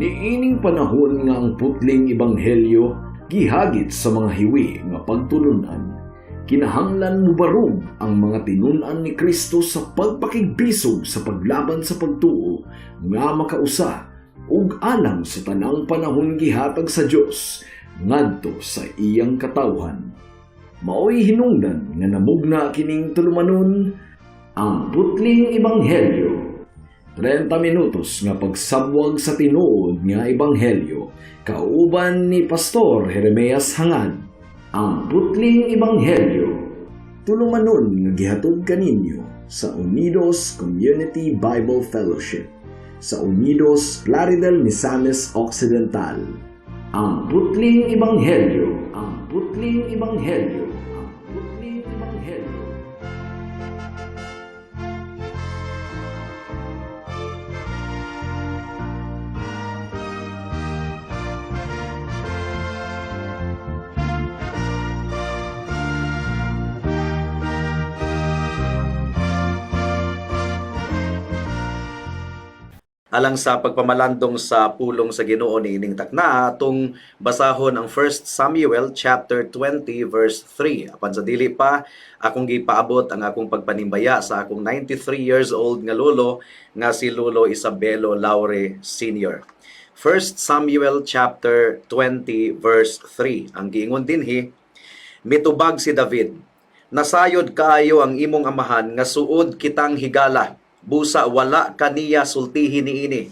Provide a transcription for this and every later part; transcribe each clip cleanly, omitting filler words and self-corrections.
Niining panahon nga ang putling ebanghelyo gihagit sa mga hiwi nga pagtulunan, kinahanglan mubarog ang mga tinun-an ni Kristo sa pagpakigbisog sa paglaban sa pagtuo nga makausa ug alang sa tanang panahon gihatag sa Dios ngadto sa iyang katawhan. Maoy hinungdan nga namugna kining tulumanon, ang putling ebanghelyo. 30 minutos nga pagsabwag sa tinuod nga ebanghelyo kauban ni Pastor Jeremias Hangad. Ang putling ebanghelyo. Tulumanon nga gihatod kaninyo sa Unidos Community Bible Fellowship sa Unidos, Plaridel, Misamis Occidental. Ang putling ebanghelyo. Ang putling ebanghelyo. Ang putling ebanghelyo. Alang sa pagpamalandong sa pulong sa Ginoo niining takna, atong basahon ang 1 Samuel chapter 20 verse 3. Apan sa dili pa, akong gipaabot ang akong pagpanimbaya sa akong 93 years old nga lolo nga si Lolo Isabelo Laure Sr. 1 Samuel chapter 20 verse 3. Ang giingon dinhi, mitubag si David, "Nasayod kaayo ang imong amahan nga suod kitang higala, busa wala kaniya sultihi niini.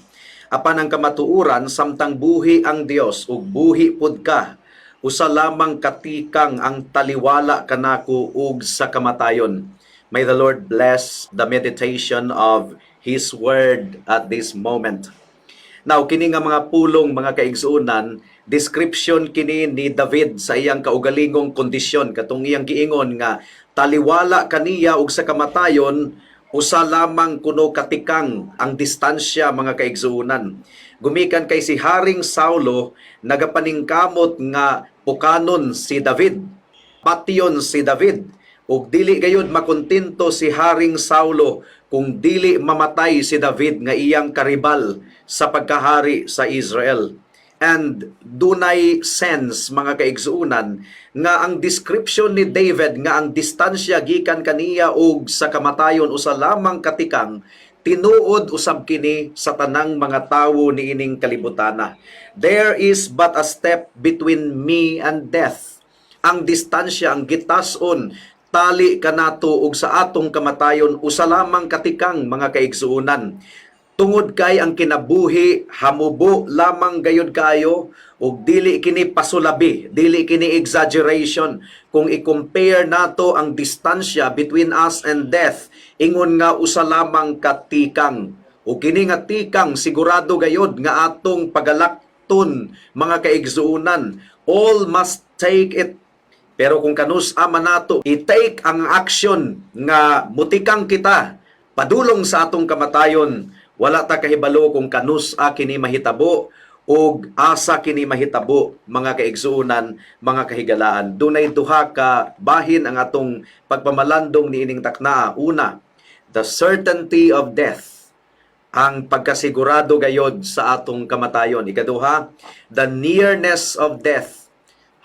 Apan ang kamatuoran, samtang buhi ang Dios ug buhi pud ka, usa lamang katikang ang taliwala kanako ug sa kamatayon." May the Lord bless the meditation of His word at this moment. Now, kini nga mga pulong, mga kaigsuonan, description kini ni David sa iyang kaugalingong kondisyon katong iyang giingon nga taliwala kaniya ug sa kamatayon, usa lamang kuno katikang ang distansya, mga kaigsuonan. Gumikan kay si Haring Saulo nagapaningkamot nga pukanon si David, patyon si David, ug dili gayud makontento si Haring Saulo kung dili mamatay si David nga iyang karibal sa pagkahari sa Israel. And dunay sense, mga kaigsuonan, nga ang description ni David nga ang distansya gikan kaniya og sa kamatayon usa lamang katikang, tinuod usab kini sa tanang mga tawo niining kalibutana. There is but a step between me and death. Ang distansya, ang gitason tali kanato ug sa atong kamatayon, usa lamang katikang, mga kaigsuonan. Tungod kay ang kinabuhi hamubo lamang gayud kaayo ug dili kini pasulabi, dili kini exaggeration kung i-compare nato ang distansya between us and death, ingon nga usa lamang katikang. Ug kini nga tikang sigurado gayud nga atong pagalakton, mga kaigsuonan. All must take it, pero kung kanus ama nato i-take ang action nga mutikang kita padulong sa atong kamatayon, wala ta kahibalo kung kanus a kini mahitabo ug asa kini mahitabo, mga kaigsuonan, mga kahigalaan. Dunay duha ka bahin ang atong pagpamalandong niining taknaa. Una, the certainty of death, ang pagkasigurado gayod sa atong kamatayon. Ikaduha, the nearness of death.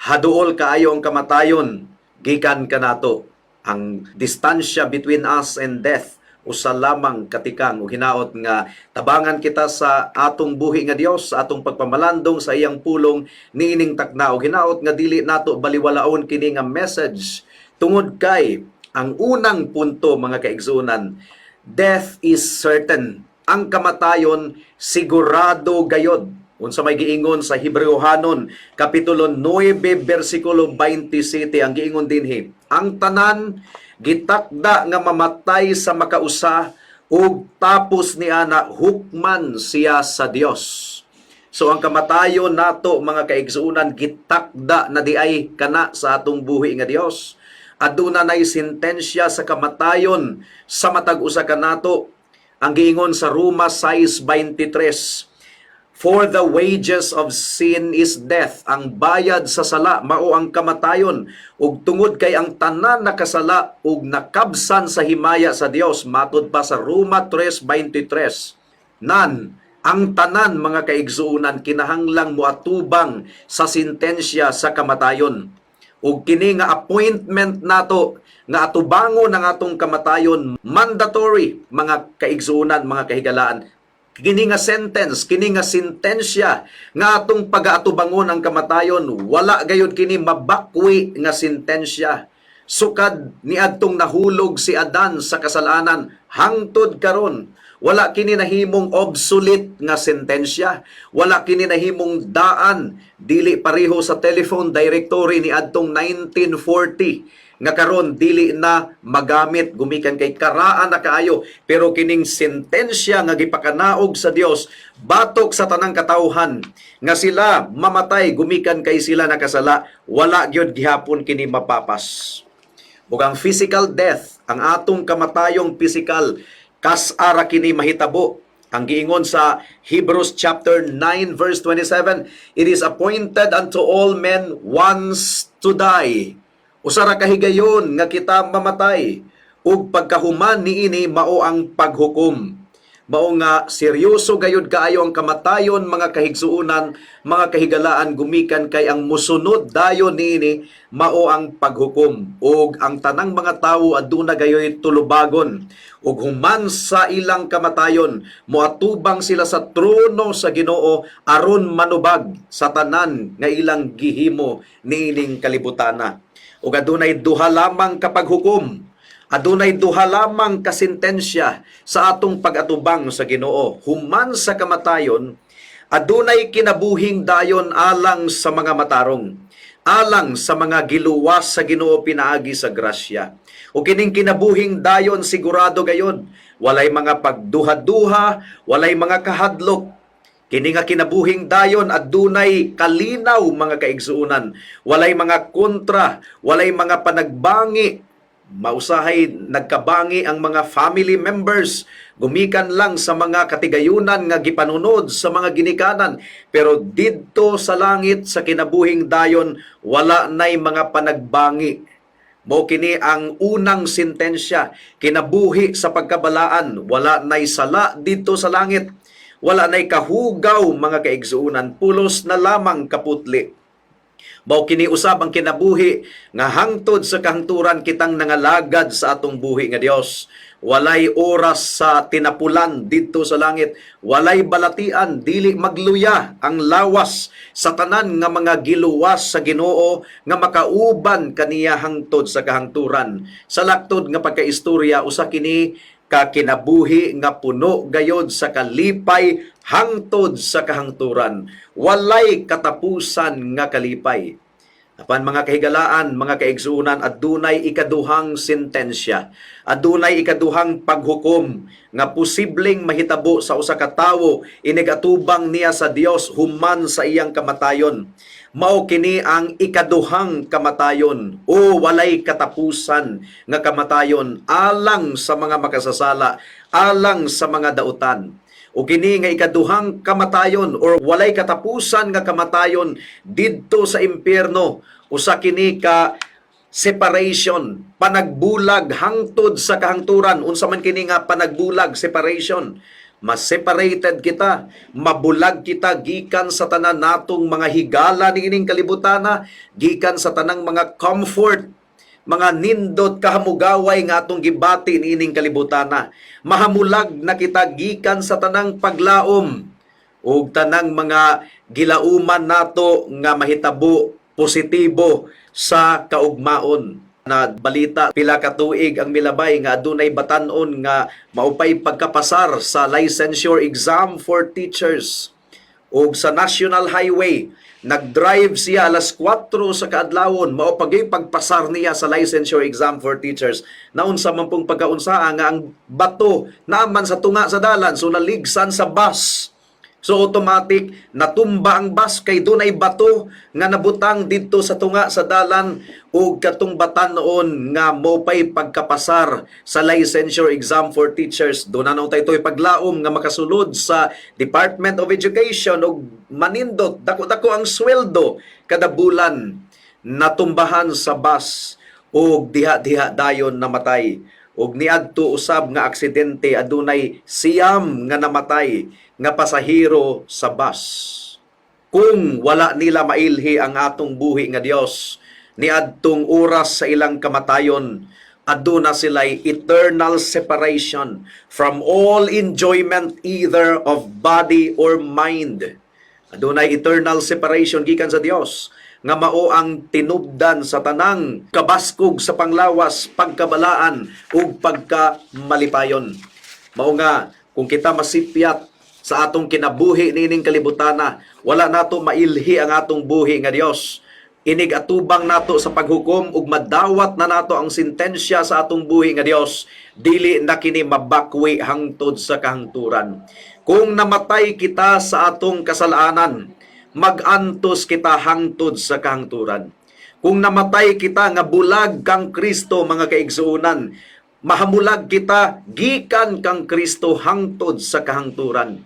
Haduol kaayo ang kamatayon gikan kanato. Ang distansya between us and death, usa lamang katikang. Ug hinaot nga tabangan kita sa atong buhi nga Dios sa atong pagpamalandong sa iyang pulong niining takna. Ug hinaot nga dili nato baliwalaon kini nga message tungod kay ang unang punto, mga kaigsuonan, death is certain. Ang kamatayon sigurado gayod. Unsa may giingon sa Hebreohanon kapitulo 9 bersikulo 27? Ang giingon dinhi, ang tanan gitakda nga mamatay sa makausa ug tapos ni ana hukman siya sa Dios. So ang kamatayon nato, mga kaigsuonan, gitakda na diay kana sa atong buhi nga Dios. Aduna nay sentensya sa kamatayon sa matag usa kanato. Ang giingon sa Roma 6:23, "For the wages of sin is death." Ang bayad sa sala mao ang kamatayon. Ug tungod kay ang tanan nakasala ug nakabsan sa himaya sa Dios, matud pa sa Roma 3:23. None Ang tanan, mga kaigsuonan, kinahanglang moatubang sa sentensya sa kamatayon. Ug kini nga appointment nato nga atubangon ang atong kamatayon, mandatory, mga kaigsuonan, mga kahigalaan. Kini nga sentence, kini nga sentensya nga atong pagaatubangon ang kamatayon, wala gayud kini mabakwi nga sentensya. Sukad niadtong nahulog si Adan sa kasalanan hangtod karon, wala kini nahimong obsolete nga sentensya. Wala kini nahimong daan, dili pareho sa telephone directory ni adtong 1940 nga karon dili na magamit gumikan kay karaan na kaayo. Pero kining sentensya nga gipakanaog sa Dios batok sa tanang katawhan nga sila mamatay gumikan kay sila nakasala, wala gyud gihapon kini mapapas. Ug ang physical death, ang atong kamatayong physical, kas-a ra kini mahitabo. Ang giingon sa Hebrews chapter 9 verse 27, "It is appointed unto all men once to die." Usa ra ka higayon nga kita mamatay ug pagkahuman niini mao ang paghukom. Mao nga seryoso gayud kaayo ang kamatayon, mga kahigsuonan, mga kahigalaan, gumikan kay ang musunod dayon niini mao ang paghukom ug ang tanang mga tawo aduna gayoy tulubagon ug human sa ilang kamatayon moatubang sila sa trono sa Ginoo aron manubag sa tanan nga ilang gihimo niining kalibutana. Ug adunay duha lamang ka paghukom. Adunay duha lamang ka sentensya sa atong pag-atubang sa Ginoo. Human sa kamatayon, adunay kinabuhing dayon alang sa mga matarong, alang sa mga giluwas sa Ginoo pinaagi sa grasya. O kining kinabuhing dayon, sigurado gayod, walay mga pagduha-duha, walay mga kahadlok. Kini nga kinabuhing dayon adunay kalinaw, mga kaigsuonan, walay mga kontra, walay mga panagbangi. Mausahay nagkabangi ang mga family members gumikan lang sa mga katigayunan nga gipanunod sa mga ginikanan, pero didto sa langit, sa kinabuhing dayon, wala nay mga panagbangi. Mao kini ang unang sentensya, kinabuhi sa pagkabalaan, wala nay sala didto sa langit. Wala nay kahugaw, mga kaigsuonan, pulos na lamang kaputli. Mao kini usab ang kinabuhi nga hangtod sa kahangturan kitang nangalagad sa atong buhi nga Dios. Walay oras sa tinapulan didto sa langit, walay balatian, dili magluya ang lawas sa tanan nga mga giluwas sa Ginoo nga makauban kaniya hangtod sa kahangturan. Sa laktod nga pagkaistorya, usa kini ka kinabuhi nga puno gayod sa kalipay hangtod sa kahangturan. Walay katapusan nga kalipay. Apan, mga kahigalaan, mga kaigsuonan, adunay ikaduhang sentensya. Adunay ikaduhang paghukom nga posibleng mahitabo sa usa ka tawo inig-atubang niya sa Dios human sa iyang kamatayon. Mao kini ang ikaduhang kamatayon o walay katapusan nga kamatayon alang sa mga makasasala, alang sa mga dautan. O kini nga ikaduhang kamatayon or walay katapusan nga kamatayon didto sa impyerno, usa kini ka separation, panagbulag hangtod sa kahangturan. Unsa man kini nga panagbulag, separation? Mas separated kita, mabulag kita gikan sa tanan natong mga higala niining kalibutana, gikan sa tanang mga comfort, mga nindot kahamugaway nga atong gibati niining kalibutana. Mahamulag na kita gikan sa tanang paglaom ug tanang mga gilauman nato nga mahitabo positibo sa kaugmaon. Na balita pila ka tuig ang milabay nga adunay batan-on nga maupay pagkapasar sa licensure exam for teachers ug sa national highway nagdrive siya alas 4 sa kaadlawon, mao pagay pagpasar niya sa licensure exam for teachers. Naunsa man pong pagkaunsaa nga ang bato naaman sa tunga sa dalan, so naligsan sa bus. So automatic natumba ang bus kay dunay bato nga nabutang didto sa tunga sa dalan, ug katong batan-on nga mopay pagkapasar sa licensure exam for teachers, duna na tay to'y paglaom nga makasulod sa Department of Education ug manindot, dako-dako ang sweldo kada bulan, natumbahan sa bus ug diha-diha dayon namatay. Ug niadto usab nga aksidente, adunay 9 nga namatay. nga pasahero sa bus. Kung wala nila mailhi ang atong buhi nga Dios niadtong oras sa ilang kamatayon, aduna sila'y eternal separation from all enjoyment, either of body or mind. Adunay eternal separation gikan sa Dios nga mao ang tinubdan sa tanang kabaskog sa panglawas, pagkabalaan ug pagkamalipayon. Mao nga kung kita masipyat sa atong kinabuhi niining kalibutana, wala nato mailhi ang atong buhi nga Dios, inig atubang nato sa paghukom ug madawat na nato ang sentensya sa atong buhi nga Dios, dili na kini mabakwi hangtod sa kahangturan. Kung namatay kita sa atong kasalanan, magantos kita hangtod sa kahangturan. Kung namatay kita nga bulag kang Kristo, mga kaigsuonan, mahamulag kita gikan kang Kristo hangtod sa kahangturan.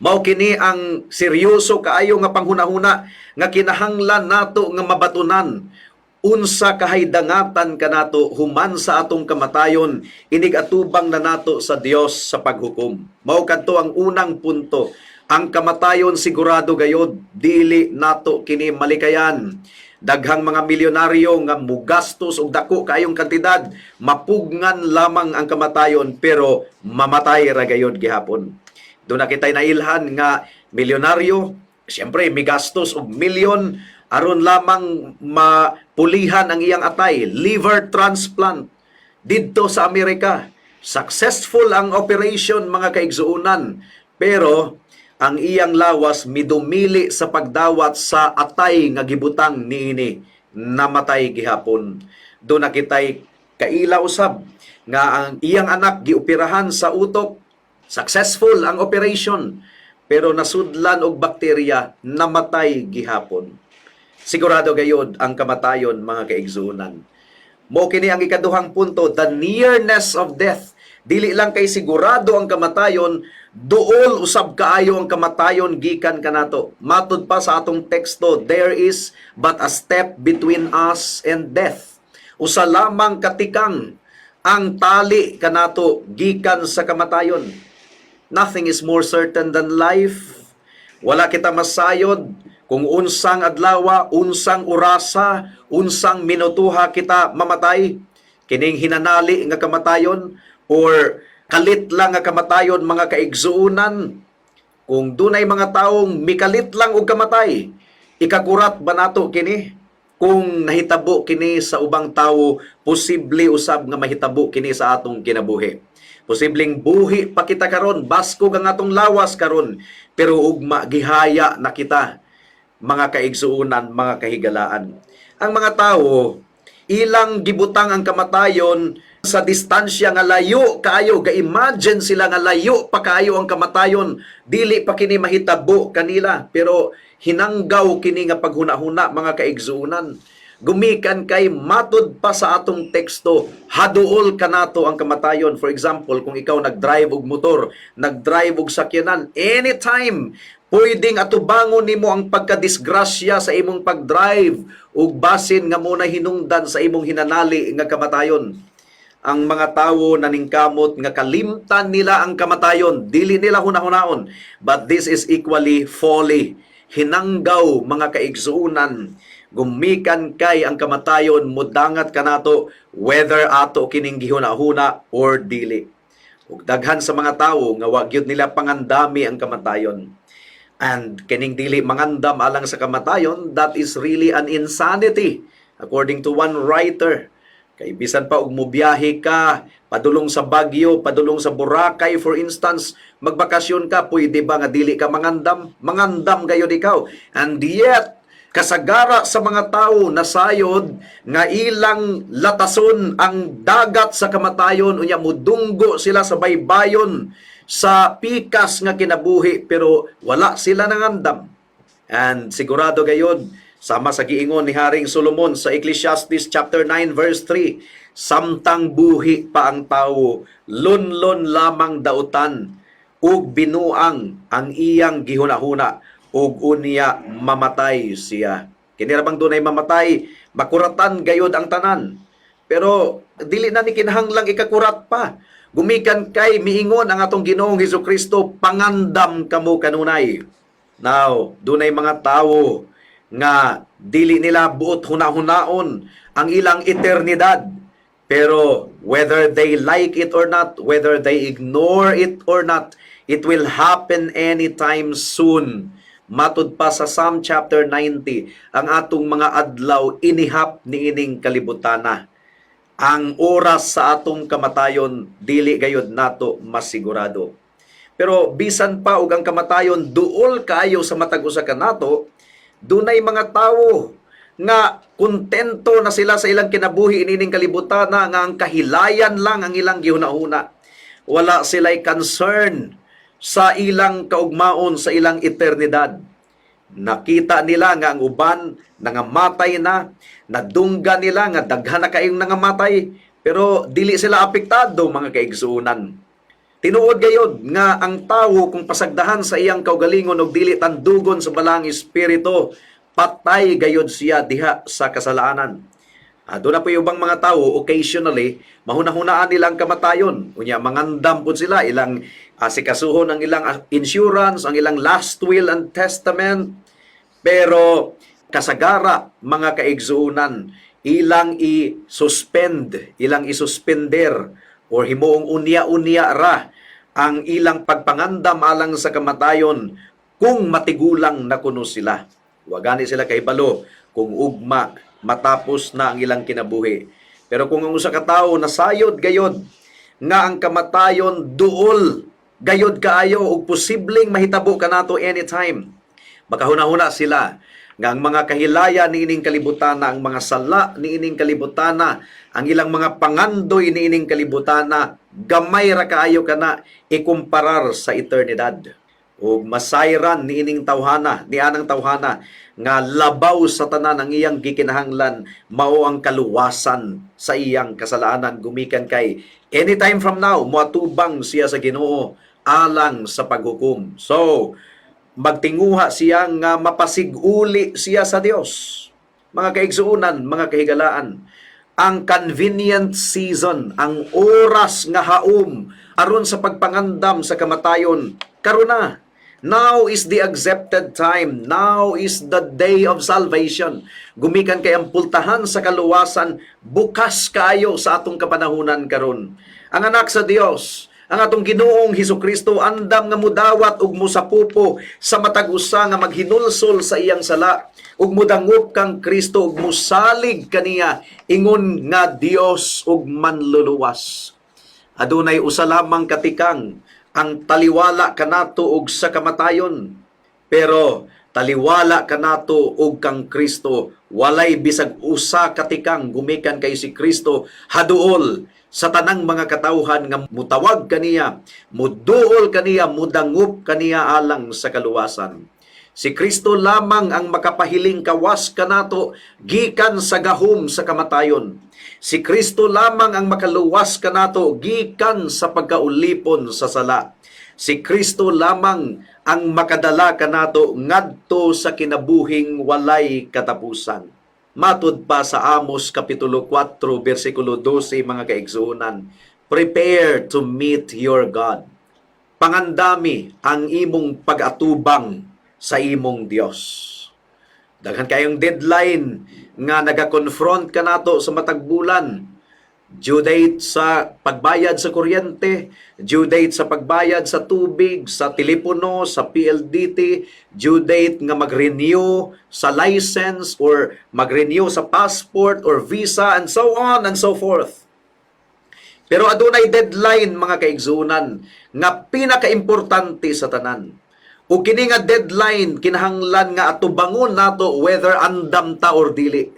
Mao kini ang seryoso kaayo nga panghunahuna nga kinahanglan nato nga mabatunan: unsa kahaydangatan kanato human sa atong kamatayon, inig atubang na nato sa Dios sa paghukom. Mao kadto ang unang punto. Ang kamatayon, sigurado gayod, dili nato kini malikayan. Daghang mga milyonaryo nga mugastos og dako kaayong kantidad, mapugngan lamang ang kamatayon, pero mamatay ra gayod gihapon. Duna kitay nailhan nga milyonaryo, siyempre migastos og milyon aron lamang mapulihan ang iyang atay, liver transplant didto sa Amerika. Successful ang operation, mga kaigsuonan, pero ang iyang lawas midumili sa pagdawat sa atay nga gibutang niini, namatay gihapon. Duna kitay kaila usab nga ang iyang anak gioperahan sa utok. Successful ang operation, pero nasudlan og bakterya, namatay gihapon. Sigurado gayod ang kamatayon, mga kaigsuonan. Mo kini ang ikaduhang punto, the nearness of death. Dili lang kay sigurado ang kamatayon, duol usab kaayo ang kamatayon gikan kanato. Matud pa sa atong teksto, there is but a step between us and death. Usa lamang katikang ang tali kanato gikan sa kamatayon. Nothing is more certain than life. Wala kita masayod kung unsang adlawa, unsang orasa, unsang minutuha kita mamatay. Kining hinanali nga kamatayon or kalit lang nga kamatayon, mga kaigsuonan. Kung dunay mga taong mikalit lang og kamatay, ikakurat ba nato kini? Kung nahitabo kini sa ubang tawo, posible usab nga mahitabo kini sa atong kinabuhi. Posibleng buhi pa kita karon, baskog ang atong lawas karon, pero ugma gihaya na kita, mga kaigsuonan, mga kahigalaan. Ang mga tawo, ilang gibutang ang kamatayon sa distansya nga layo kaayo, ga-imagine sila nga layo pa kaayo ang kamatayon, dili pa kini mahitabo kanila, pero hinanggaw kini nga paghuna-huna, mga kaigsuonan. Gumikan kay matud pa sa atong teksto, haduol kanato ang kamatayon. For example, kung ikaw nag-drive og motor, nag-drive og sakyanan, anytime pwedeng atubangon nimo ang pagkadisgrasya sa imong pag-drive ug basin nga mao na hinungdan sa imong hinanali nga kamatayon. Ang mga tawo naningkamot nga kalimtan nila ang kamatayon, dili nila hunahunaon. But this is equally folly. Hinanggaw, mga kaigsuonan, gumikan kay ang kamatayon mudangat kanato whether ato kining gihuna-huna or dili. Ug daghan sa mga tawo nga wa gyud nila pangandami ang kamatayon. And kining dili mangandam alang sa kamatayon, that is really an insanity according to one writer. Kay bisan pa og mobiyahe ka padulong sa Baguio, padulong sa Boracay, for instance, magbakasyon ka, pwede ba nga dili ka mangandam? Mangandam gayod ikaw. And yet, kasagara sa mga tao nasayod nga ilang latason ang dagat sa kamatayon, unya mudunggo sila sa baybayon sa pikas nga kinabuhi, pero wala sila nangandam. And sigurado gayod, sama sa giingon ni Haring Solomon sa Ecclesiastes chapter 9 verse 3, samtang buhi pa ang tawo, lunlon lamang dautan ug binuang ang iyang gihunahuna, ug unya mamatay siya. Kini ra bang dunay mamatay, makuratan gayod ang tanan. Pero dili na ni kinahanglang ikakurat pa. Gumikan kay miingon ang atong Ginoong Hesukristo, "Pangandam kamo kanunay." Now, dunay mga tawo nga dili nila buot huna-hunaon ang ilang eternidad. Pero whether they like it or not, whether they ignore it or not, it will happen anytime soon. Matud pa sa Psalm chapter 90, ang atong mga adlaw inihap niining kalibutana. Ang oras sa atong kamatayon, dili gayod nato masigurado. Pero bisan pa og ang kamatayon duol kaayo sa matag usa kanato, dunay mga tawo nga kontento na sila sa ilang kinabuhi inining kalibutan nga ang kahilayan lang ang ilang gihuna-huna. Wala sila'y concern sa ilang kaugmaon, sa ilang eternidad. Nakita nila nga ang uban nangamatay na, nadunggan nila nga daghan na kayong nangamatay, pero dili sila apektado, mga kaigsuonan. Tinuod gayod nga ang tawo, kung pasagdahan sa iyang kaugalingon og dili tandugon sa Balaang Espiritu, patay gayod siya diha sa kasalanan. Doon na po yung ubang mga tao, occasionally, mahuna-hunaan nila ang kamatayon. Unya, mangandam po sila, ilang asikasuhon ang ilang insurance, ang ilang last will and testament. Pero kasagara, mga kaigsuunan, ilang i-suspend, ilang i-suspender, or himuong unya-unya ra ang ilang pagpangandam alang sa kamatayon kung matigulang na kuno sila. Wa gani sila kahibalo kung ugma matapos na ang ilang kinabuhi. Pero kung ang usa ka tawo nasayod gayod nga ang kamatayon duol gayod kaayo ug posibleng mahitabo kanato anytime, makahuna-huna sila nga ang mga kahilaya niining kalibutana, ang mga sala niining kalibutana, ang ilang mga pangandoy niining kalibutana, gamay ra kaayo kana ikumparar sa eternidad. Ug masayran niining tawhana, ni anang tawhana nga labaw sa tanan ang iyang gikinahanglan mao ang kaluwasan sa iyang kasalanan, gumikan kay anytime from now moatubang siya sa Ginoo alang sa paghukom. So, magtinguha siya nga mapasiguli siya sa Dios. Mga kaigsuonan, mga kahigalaan, ang convenient season, ang oras nga haom aron sa pagpangandam sa kamatayon, karon na. Now is the accepted time. Now is the day of salvation. Gumikan kay ang pultahan sa kaluwasan bukas kaayo sa atong kapanahunan karon. Ang anak sa Dios, ang atong Ginoong Hesus Kristo, andam nga mudawat ug musapupo sa matag usa nga maghinulsol sa iyang sala ug mudangop kang Kristo ug musalig kaniya ingon nga Dios ug Manluluwas. Adunay usa lamang katikang ang taliwala kanato og sa kamatayon. Pero taliwala kanato og kang Kristo, walay bisag usa katikang, gumikan kay si Kristo haduol sa tanang mga katawhan nga mutawag kaniya, muduol kaniya, mudangup kaniya alang sa kaluwasan. Si Kristo lamang ang makapahiling kawas kanato gikan sa gahom sa kamatayon. Si Kristo lamang ang makaluwas kanato gikan sa pagkaulipon sa sala. Si Kristo lamang ang makadala kanato ngadto sa kinabuhing walay katapusan. Matud pa sa Amos kapitulo 4 bersikulo 12, mga kaigsuonan, "Prepare to meet your God." Pangandami ang imong pag-atubang sa imong Dios. Daghan kayong deadline nga naga-confront kanato sa matag bulan. Due date sa pagbayad sa kuryente, due date sa pagbayad sa tubig, sa telepono, sa PLDT, due date nga mag-renew sa license or mag-renew sa passport or visa, and so on and so forth. Pero adunay deadline, mga kaigsuonan, nga pinakaimportante sa tanan. O kini nga deadline, kinahanglan nga atubangon nato whether andam ta or dili.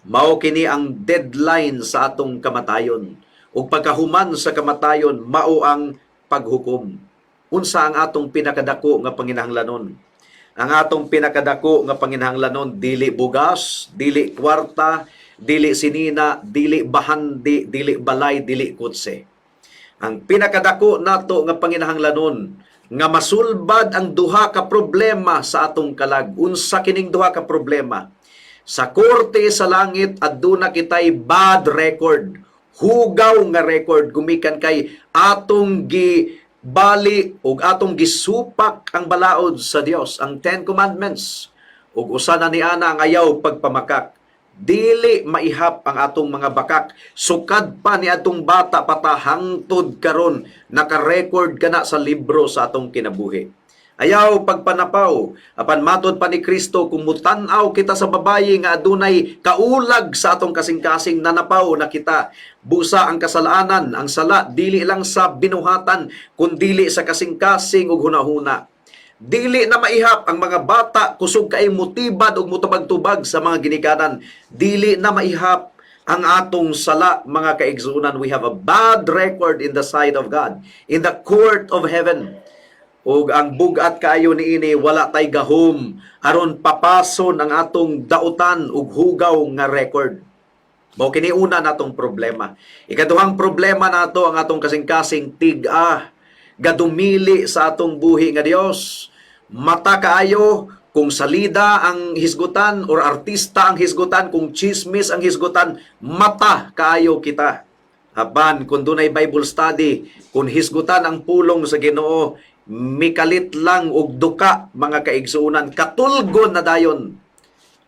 Mao kini ang deadline sa atong kamatayon. Ug pagkahuman sa kamatayon, mao ang paghukom. Unsa ang atong pinakadako nga panginahanglanon? Ang atong pinakadako nga panginahanglanon, dili bugas, dili kwarta, dili sinina, dili bahandi, dili balay, dili kotse. Ang pinakadako nato nga panginahanglanon, nga masulbad ang duha ka problema sa atong kalag. Unsa kining duha ka problema? Sa korte sa langit, aduna kitay bad record. Hugaw nga record gumikan kay atong gi bali ug atong gisupak ang balaod sa Dios, ang Ten Commandments. Ug usa na niana ang ayaw pagpamakak. Dili maihap ang atong mga bakak. Sukad pa ni atong bata pa ta hangtod karon, naka-record kana sa libro sa atong kinabuhi. Ayaw pagpanapaw. Apan matod pa ni Kristo, kung mutan-aw kita sa babayi nga adunay kaulag sa atong kasing-kasing, nanapaw na kita. Busa ang kasalanan, ang sala dili lang sa binuhatan kundili sa kasing-kasing ug hunahuna. Dili na maihap ang mga bata, kusog kay mutibad ug mutubag-tubag sa mga ginikanan. Dili na maihap ang atong sala, mga kaigsunan. We have a bad record in the sight of God, in the court of heaven. Ug ang bugat kaayo niini, wala tay gahom aron papason ang atong dautan ug hugaw nga record. Mao kini una natong problema. Ikaduhang problema nato, ang atong kasing-kasing tig-a gadumili sa atong buhi nga Dios. Mata kaayo kung salida ang hisgutan or artista ang hisgutan, kung chismis ang hisgutan, mata kaayo kita. Apan kung dunay Bible study, kung hisgutan ang pulong sa Ginoo, mikalit lang og duka, mga kaigsuonan, katulgon na dayon.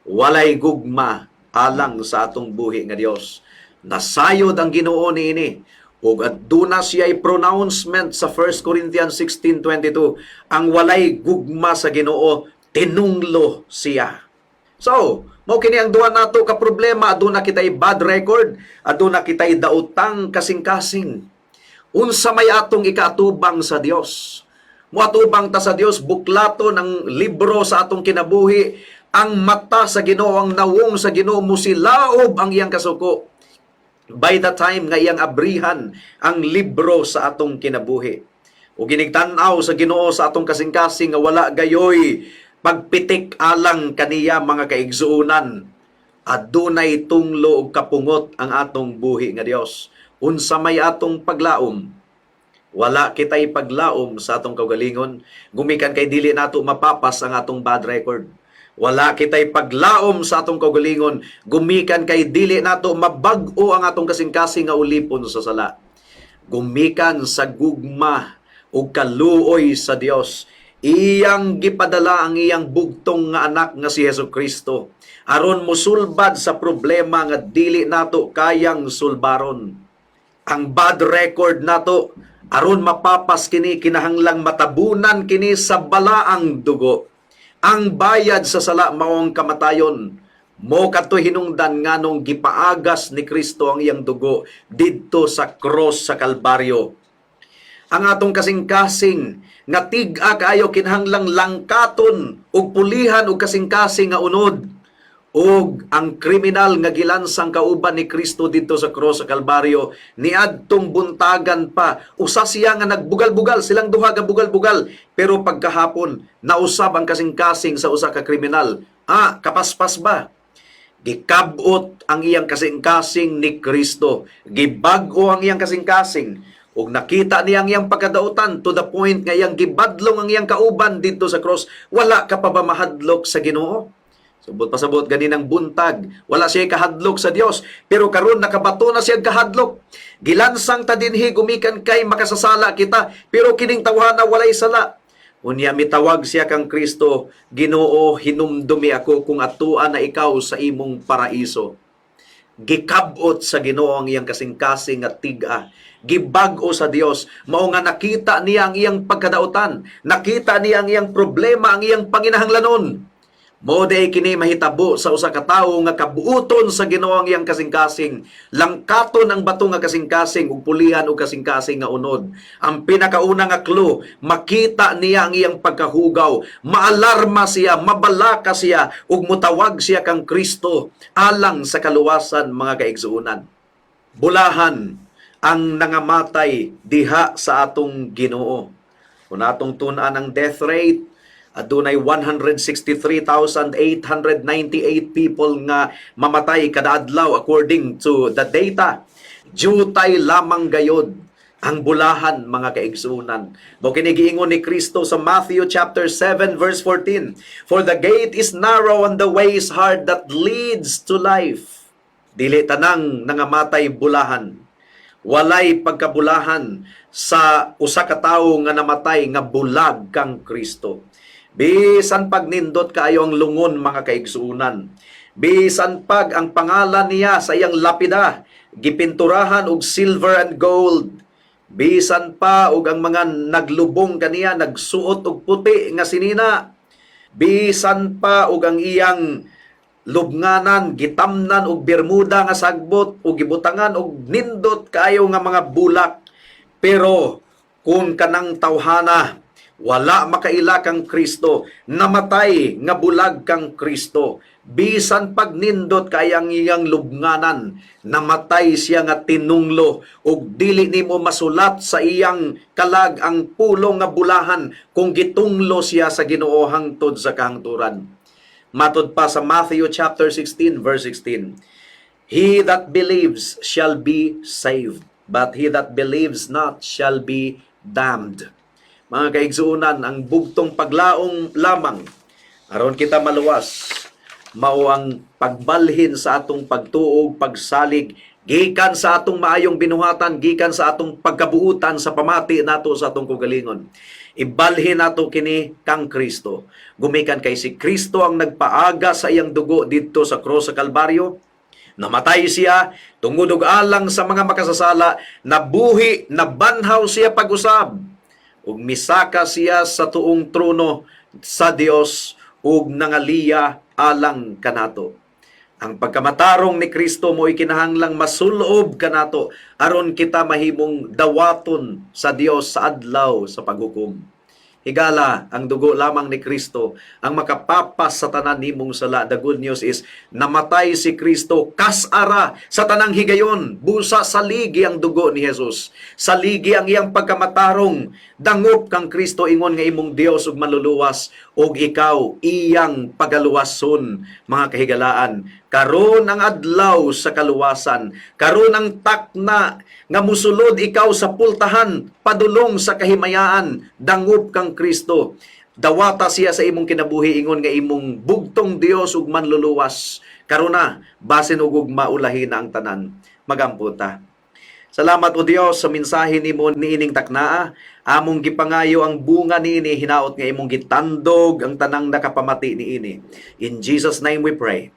Walay gugma alang sa atong buhi nga Dios. Nasayod ang Ginoo niini. Ug aduna siya'y pronouncement sa 1 Corinthians 16:22, ang walay gugma sa Ginoo, tinunglo siya. So, mao kini ang duha nato ka problema: aduna kitay bad record, aduna kitay daotang kasing-kasing. Unsa may atong ikaatubang sa Dios? Muatubang ta sa Dios, buklaton ang libro sa atong kinabuhi, ang mata sa Ginoo, ang nawong sa Ginoo musilaob ang iyang kasuko by the time nga iyang abrihan ang libro sa atong kinabuhi. O ginigtan-aw sa Ginoo sa atong kasing-kasing nga wala gayoy pagpitik alang kaniya, mga kaigsuonan, adunay tunglo og kapungot ang atong buhi nga Dios. Unsa may atong paglaom? Wala kitay paglaom sa atong kaugalingon gumikan kay dili nato mapapas ang atong bad record. Wala kitay paglaom sa atong kaugalingon gumikan kay dili nato mabag-o ang atong kasing-kasing nga ulipon sa sala. Gumikan sa gugma ug kaluoy sa Dios, iyang gipadala ang iyang bugtong nga anak nga si Hesus Kristo aron musulbad sa problema nga dili nato kayang sulbaron. Ang bad record nato, aron mapapas kini, kinahanglang matabunan kini sa balaang dugo. Ang bayad sa sala mao ang kamatayon. Mo kadto hinungdan nganong gipaagas ni Kristo ang iyang dugo didto sa cross sa Kalbaryo. Ang atong kasing-kasing nga tig-a kaayo kinahanglang langkaton ug pulihan og kasing-kasing nga unod. Ug ang kriminal nga gilansang kauban ni Kristo didto sa cross sa Kalbaryo niadtong buntagan pa, usa siya nga nagbugal-bugal, silang duha gabugal-bugal, pero pagkahapon nausab ang kasing-kasing sa usa ka kriminal. Ah, kapaspas ba? Gikab-ot ang iyang kasing-kasing ni Kristo. Gibag-o ang iyang kasing-kasing. Ug nakita niya ang iyang pagkadautan to the point nga iyang gibadlong ang iyang kauban didto sa cross. Wala ka pa ba mahadlok sa Ginoo? Subot pasabot ganinang buntag, wala siya kahadlok sa Dios, pero karon nakabato na siya kahadlok. Gilansang ta dinhi gumikan kay makasasala kita, pero kining tawhana walay sala. Unya mitawag siya kang Kristo, "Ginoo, hinumdumi ako kung atua na ikaw sa imong paraiso." Gikab-ot sa Ginoo ang iyang kasing-kasing at tig-a. Gibag-o sa Dios, mao nga nakita niya ang iyang pagkadautan, nakita niya ang iyang problema, ang iyang panginahanglanon. Mao diay kini mahitabo sa usa ka tawo nga kabuoton sa Ginoo ang iyang kasing-kasing. Langkaton ang bato nga kasing-kasing ug pulihan og kasing-kasing nga unod. Ang pinakauna nga clue, makita niya ang iyang pagkahugaw, maalarma siya, mabalaka siya ug mutawag siya kang Kristo alang sa kaluwasan, mga kaigsuonan. Bulahan ang nangamatay diha sa atong Ginoo. Kung atong tun-an ang death rate, adunay 163,898 people nga mamatay kada adlaw according to the data. Jutay lamang gayod ang bulahan, mga kaigsunan. Mao kini giingon ni Kristo sa Matthew chapter 7 verse 14, "For the gate is narrow and the way is hard that leads to life." Dili tanang nangamatay bulahan. Walay pagkabulahan sa usa ka tawo nga namatay nga bulag kang Kristo. Bisan pag nindot kaayo ang lungon, mga kaigsuonan. Bisan pag ang pangalan niya sa iyang lapida gipinturahan og silver and gold. Bisan pa og ang mga naglubong kaniya nagsuot og puti nga sinina. Bisan pa og ang iyang lubnganan gitamnan og bermuda nga sagbot o gibutangan og nindot kaayo nga mga bulak. Pero kung kanang tawhana wala makaila kang Kristo, namatay nga bulag kang Kristo, bisan pagnindot kay ang iyang lubnganan, namatay siya nga tinunglo ug dili nimo masulat sa iyang kalag ang pulong nga bulahan kung gitunglo siya sa Ginoo hangtod sa kahangturan. Matod pa sa Matthew chapter 16 verse 16, "He that believes shall be saved, but he that believes not shall be damned." Mga kaigsuonan, ang bugtong paglaong lamang aron kita maluwas mao ang pagbalhin sa atong pagtuo, pagsalig gikan sa atong maayong binuhatan, gikan sa atong pagkabuutan sa pamati nato sa atong kaugalingon. Ibalhin nato kini kang Kristo. Gumikan kay si Kristo ang nagpaaga sa iyang dugo didto sa krus sa Kalbaryo. Namatay siya tungod og alang sa mga makasasala, nabuhi, nabanhaw siya pag-usab ug misaka siya sa tuong trono sa Dios ug nangaliya alang kanato. Ang pagkamatarong ni Kristo mo'y kinahanglang masulob kanato aron kita mahimong dawaton sa Dios sa adlaw sa paghukom. Higala, ang dugo lamang ni Kristo ang makapapas sa tanan nimong sala. The good news is, namatay si Kristo kas-ara sa tanang higayon. Busa saligi ang dugo ni Jesus. Saligi ang iyang pagkamatarong. Dangop kang Kristo ingon nga imong Dios ug manluluwas ug ikaw iyang pagaluwason, mga kahigalaan. Karon ang adlaw sa kaluwasan. Karon ang takna nga musulod ikaw sa pultahan padulong sa kahimayaan. Dangop kang Kristo. Dawata siya sa imong kinabuhi ingon nga imong bugtong Dios ug manluluwas. Karon na, basin og ugma ulahi na ang tanan. Magampo ta. Salamat, O Dios, sa mensahe nimo niining taknaa. Among gipangayo ang bunga niini, hinaot nga imong gitandog ang tanang nakapamati niini. In Jesus' name we pray.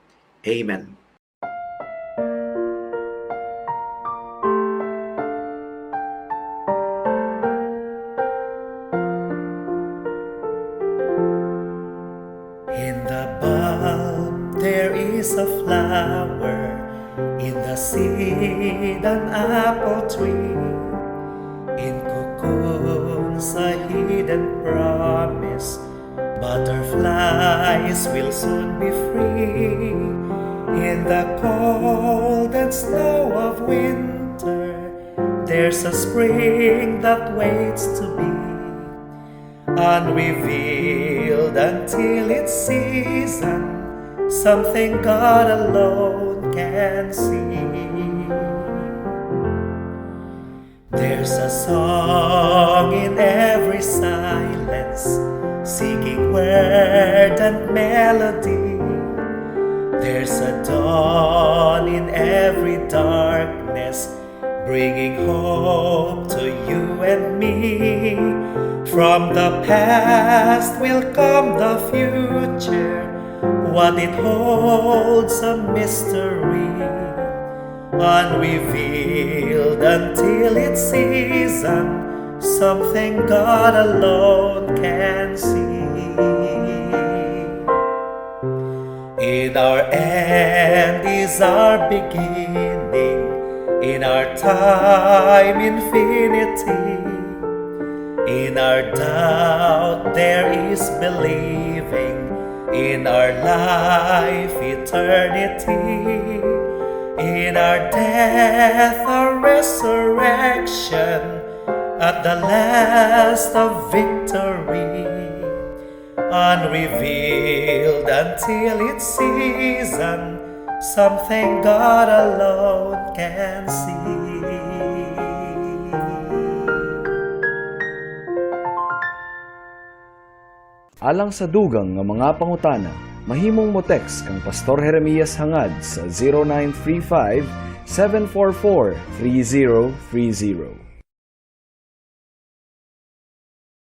Amen. In the bulb there is a flower, in the seed an apple tree, in cocoons a hidden promise, butterflies will soon be free. In the cold and snow of winter, there's a spring that waits to be unrevealed until its season, something God alone can see. There's a song in every silence, seeking word and melody. There's a dawn in every darkness, bringing hope to you and me. From the past will come the future, what it holds a mystery, unrevealed until its season, something God alone can see. In our end is our beginning, in our time, infinity. In our doubt, there is believing, in our life, eternity. In our death, our resurrection, at the last of victory, unrevealed until its season, something God alone can see. Alang sa dugang nga mga pangutana, mahimong mo text kang Pastor Jeremias Hangad sa 0935 744-3030.